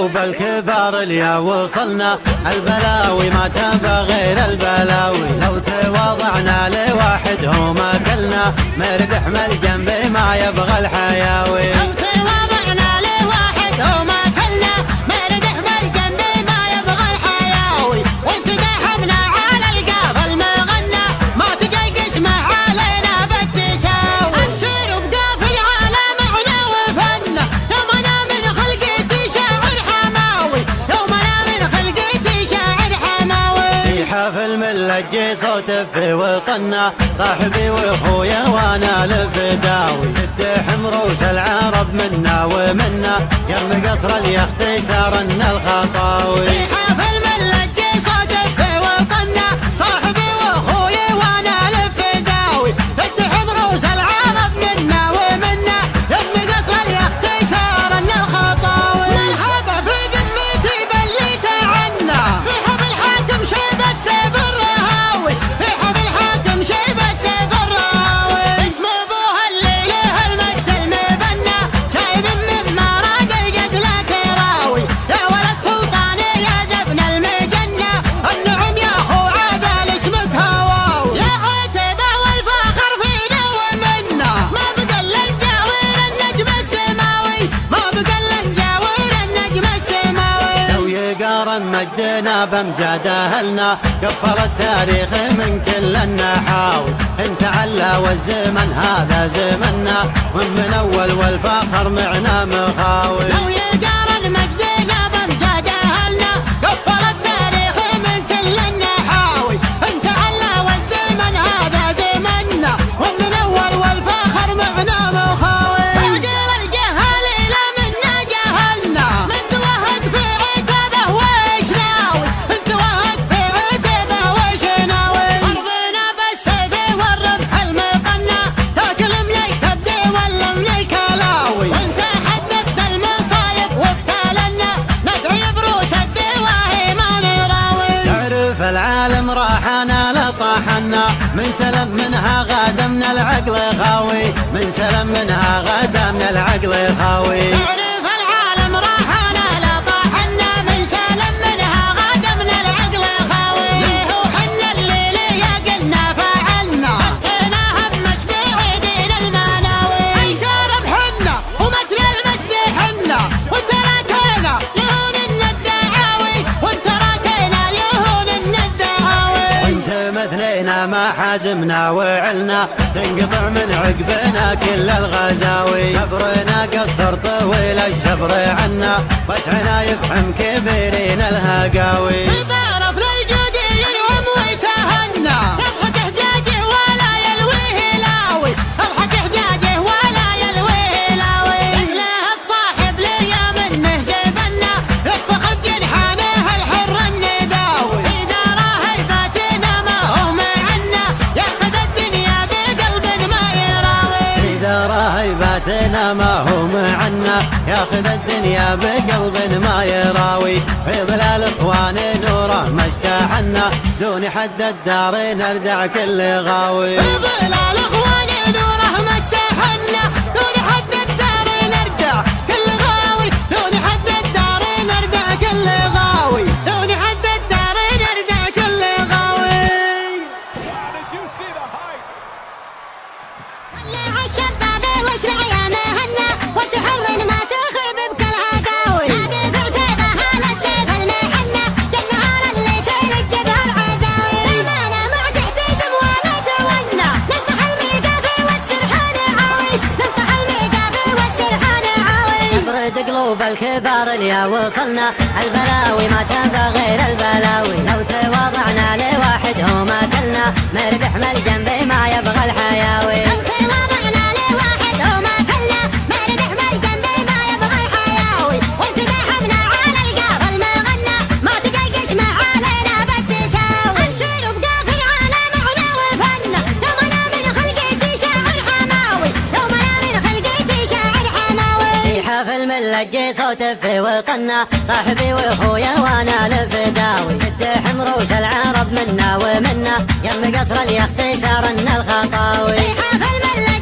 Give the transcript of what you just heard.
قلوب الكبار اللي وصلنا، البلاوي ما تبى غير البلاوي. لو تواضعنا لواحد هو ما كلنا، مردح من الجنب ما يبغى الحياوي. لو تواضعنا لواحد هو ما كلنا، مردح من الجنب ما يبغى الحياوي. وانتدحمنا على القاف المغنى، ما تجي القسمة علينا بالتساوي. ابشر بقاف العالم علا وفن، يوم انا من خلقتي شاعر حماوي، يوم انا من خلقتي شاعر حماوي. في حفل ملجي صوت في وطننا، صاحبي واخويا وانا الفداوي. الدحم روس العرب منا ومنا، يم قصر اليخت سارنا الخطاوي. في حفل ملجي صوت في وطننا، صاحبي واخويا وانا الفداوي. الدحم روس العرب منا ومنا، يم قصر اليخت سارنا الخطاوي. مرحبا في ذمتي بليت عنا، في حفل حاكم شيب السيف الرهاوي، في حفل حاكم شيب السيف الرهاوي. اسم ابوها اللي له المجد المبنى، شايب من مراد الجزلة تراوي. يا ولد سلطاني يا زبن المجنة، النعم يا اخو عذال اسمك هواوي. يا عتبة والفخر فينا ومنا، ما بقى الا نجاور النجم السماوي، ما بقى الا نجاور النجم السماوي. لو يقارن مجدنا بامجاد اهلنا، قفل التاريخ من كل النحاوي. انت علا والزمن هذا زمننا، ومن اول والفخر معنا مخاوي. لو يقارن مجدنا بامجاد اهلنا، قفل التاريخ من كل النحاوي. انت علا والزمن هذا زمننا، ومن اول والفخر معنا مخاوي. عقل الجهال الى منا جهلنا، من توهق في عتبه وش ناوي، من توهق في عتبه وش ناوي. ارضنا بالسيف والرمح المقنى، تاكل من الكبد ولا من الكلاوي. وانت حددت المصايب وابتلنا، ندعي بروس الدواهي ما نراوي. تعرف العالم راحنا لطاحنا، من سلم منها غدا من العقل غاوي، من سلم منها غدا من العقل غاوي. تعرف العالم راحنا لطاحنا، من سلم منها غدا من العقل خاوي. ليه وحنا اللي ليا قلنا فعلنا، فتحناها بمشبيع دين المناوي. الكرم حنا ومثل المجد حنا، وانت راكينا يهون الدعاوي، وانت راكينا يهون الدعاوي. وانت مثلينا ما حازمنا وعلنا، تنقطع من عقبنا كل الغزاوي. شبرنا قصر طويل الشبر عنا، وتعنا يفحم كبيرين الهقاوي. في طرف للجود ينعم ويتهنى، يضحك حجاجه ولا يلويه لاوي، يضحك حجاجه ولا يلويه لاوي. له الصاحب ليا منه زبنا، يطبخ بجنحانه الحر النداوي. إذا راه هيبتنا ما هو معنا، ياخذ الدنيا بقلب ما يراوي. إذا راه هيبتنا ما هو معنا، ياخذ الدنيا بقلب ما يراوي. في ظلال اخوان نوره ما اجتاحنا، دون حد الدار نردع كل غاوي. في ظلال اخوان نوره ما اجتاحنا، دون حد الدار نردع كل غاوي، دون حد الدار نردع كل غاوي، دون حد الدار نردع كل غاوي. Did you see the height? ولع الشباب واشرع يا مهنا، وتحرن ما تخيب بكل هداوي. نادي في عتيبها للسيف المحنة، جنهار اللي تلج بها العزاوي. الأمانة ما تحتزم ولا تولى، ننطح الميقافي والسرحان عاوي، ننطح الميقافي والسرحان عاوي. تبرد قلوب الكبار اللي وصلنا، البلاوي ما تبى غير البلاوي. لو تواضعنا لواحد هو ما كلنا، مردح من الجنب ما يبغى الحياوي. لو تواضعنا لواحد هو ما كلنا، مردح من الجنب ما يبغى الحياوي. وانت داحمنا على القاف المغنى، ما تجي القسمة علينا بالتساوي. ابشر بقاف العالم علا وفن، يوم انا من خلقتي شاعر حماوي، يوم انا من خلقتي شاعر حماوي. في حفل ملجي صوت في وطننا، صاحبي واخويا وانا الفداوي. الدحم روس العرب منا ومنا، يم قصر اليخت سارنا الخطاوي. في حفل ملجي